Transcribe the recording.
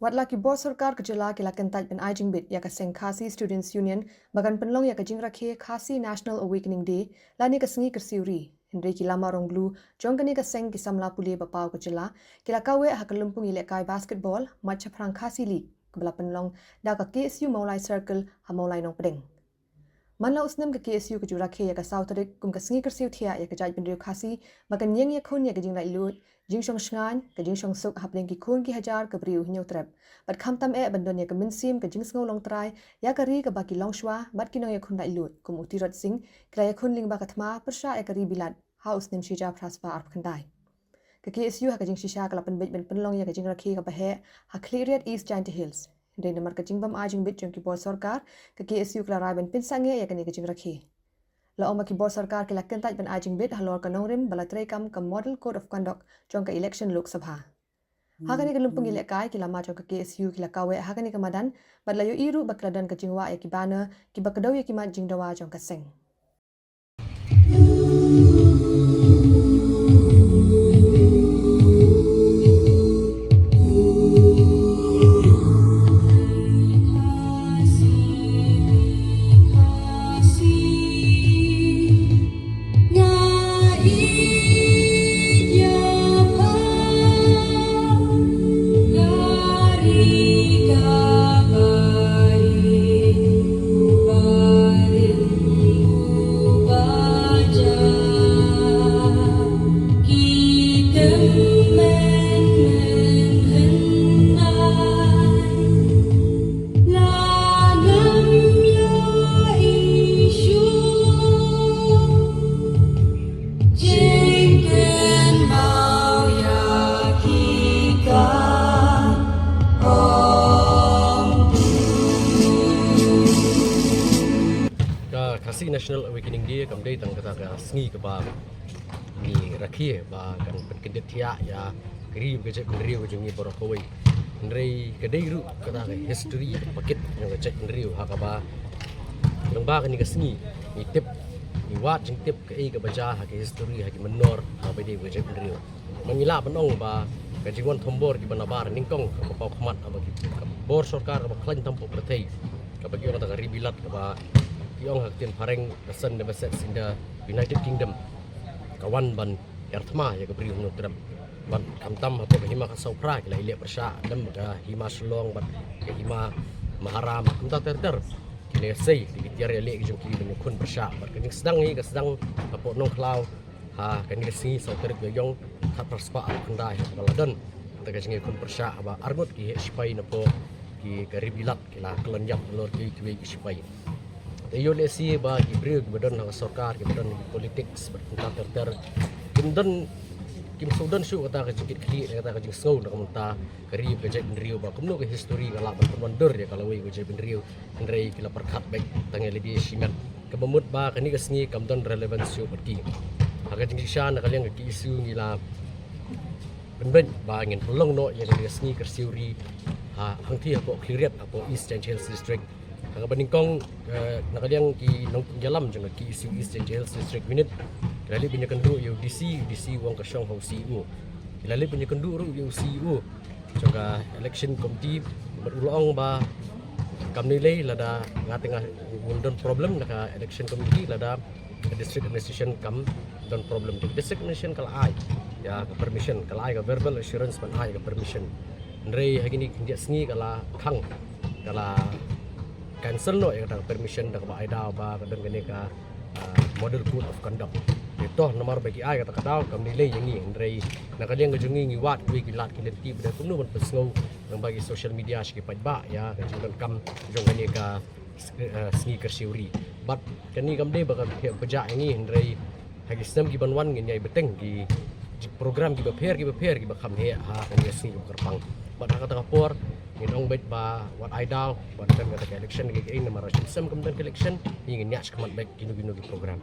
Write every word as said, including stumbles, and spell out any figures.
Watla ki bor sorkar ka jylla ki la kyntait ban ai jingbit ïa ka seng Khasi Students Union ba kan pynlong ïa ka jingrakhe Khasi National Awakening Day lane ka sngi kyrsiew ri, hynrei ki lama rong blue jong kane ka seng, ki samla pule ba paw ka jylla, ki la kaweh ha ka lympung ïalehkai basketball Maitshaphrang Khasi League kaba la pynlong da ka K S U Mawlai Circle ha Mawlai Nongpdeng. Man la u snem ka K S U ka ju rakhe ïa ka saw tarik kum ka sngi kyrsiew thiah ïa ka jaitbynriew Khasi ba kan ïeng ïakhun ïa ka jinglaitluid, jingshong shngaiñ, ka jingshong suk hapdeng ki khun ki hajar ka briew Hynñiewtrep. Bad khamtam eh ban don ïa ka mynsiem ka jingsngew longtrai ïa ka ri kaba ki longshuwa bad ki nongïakhun laitluid kum u Tirot Sing ki la ïakhun lyngba ka thma pyrshah ïa ka ri bilat ha u snem shi hajar phra spah arphew khyndai. Ka K S U ha ka jingshisha ka la pynbeit ban pynlong ïa ka jingrakhe kaba heh ha Khliehriat, East Jaintia Hills. Hynrei namar ka jingbym ai jingbit jong ki bor sorkar, ka K S U ka la rai ban pynsangeh ïa kane ka jingrakhe. La ong ba ki bor sorkar ki la kyntait ban ai jingbit halor ka nongrim ba la treikam ka Model Code of Conduct jong ka election Lok Sabha. Ha kane ka lympung ïalehkai, ki lama jong ka K S U ki la kaweh ha kane ka madan bad la ïohi ruh ba ki la don ka jingwah ïa ki banner kiba kdew ïa ki mat jingdawa jong ka seng. Ka Khasi National Awakening Day kam dei tang kata ka sngi kaba ngi rakhe ba kan pynkyndit thiah ïa ka ri ka jaitbynriew ka jong ngi baroh kawei. Hynrei ka dei ruh kata ka history, ka pakit jong ka jaitbynriew ha kaba lyngba kane ka sngi ngi tip, ngi wad jingtip kaei kaba jia ha ka history, ha ki mynnor, ha kaba ïadei bad ka jaitbynriew. Ba ngi lah ban ong ba ka jingwan thombor kiba nabar nyngkong kaba paw khmat, haba ki, ka bor sorkar kaba khlaiñ tam poh pyrthei, kaba ki ong kata ka ri bilat, kaba ki ong ha ka ktien phareng ka Sunday ba set in the United Kingdom, ka wan ban ïarthma ïa ka briew Hynñiewtrep. Bad khamtam hapoh ka hima Khasawphra ki la ïaleh pyrshah, lem ka hima Shillong bad ka hima Maharam, kumta ter ter. Ki la ïasei, ki tiar ïaleh ki jong ki ban ïakhun pyrshah. Bad ka jingsdang hi ka sdang hapoh Nongkhlaw ha kane ka sngi saw tarik Naiïong, khatphra spah arphew khyndai, haba la don kata ka jingïakhun pyrshah haba arngut ki heh shipai napoh ki, ka ri bilat, ki la kyllon ïap halor kiwei kiwei ki shipai. Te ïoh lehse ba ki briew kiba don ha ka sorkar, kiba don ha ki politics bad kumta ter ter, kim don, kim sngewdon shuh kata ka jingkitkhlieh, kata ka jingsngew na ka bynta ka ri ka jaitbynriew, ba kumno ka history ka lah ban pynwandur ïa ka lawei ka jaitbynriew. Hynrei ki la pyrkhat beit tang ïa lade shimet, kaba mut ba kane ka sngi kam don relevance shuh bad ki. Ha ka jingshisha, na ka liang ka K S U ngi la pynbeit ba ngin pynlong noh ïa kane ka sngi kyrsiew ri ha, hangthie hapoh Khliehriat, hapoh East Jaintia Hills District. Ha kaba nyngkong, eh, na ka liang ki nongïalam jong ka K S U East Jaintia Hills District Unit ki la leit ban ïakynduh ïa u D C, u D C u ong ka shong ha u C E O. Ki la leit ban ïakynduh ruh ïa u C E O jong ka election committee, bad u la ong ba kam nang lei, lada nga te nga, ngim don problem na ka election committee, lada ka district administration kam don problem. Te ka district administration ka la ai ïa ka permission, ka la ai ka verbal assurance ban ai ka permission. Hynrei ha kine ki khyndiat sngi ka la khang, ka la cancel noh ïa kata ka permission da kaba ai daw ba ka don kane ka, ah, Model Code of Conduct. Te to namar ba ki ai kata ka daw, kam nang lei ïa ngi. Hynrei na ka liang ka jong ngi, ngi wad kiwei ki lad ki lynti ba dei kumno ban pynsngew lyngba ki social media sha ki paidbah ïa ka jingdonkam jong kane ka s-, eh, sngi kyrsiew ri. Bad kane kam dei ba kan heh pyrshah ïa ngi, hynrei ha ki snem ki ban wan ngin ïai bteng ki program kiba pher kiba pher kiba kham heh ha kane ka sngi kaba kyrpang. Bad ha kata ka por ngin ong beit ba wat ai daw ban don kata ka election, ka, ka, namar shim sem kam don ka election, ngi ngin ïaid shakhmat beit kino kino ki program.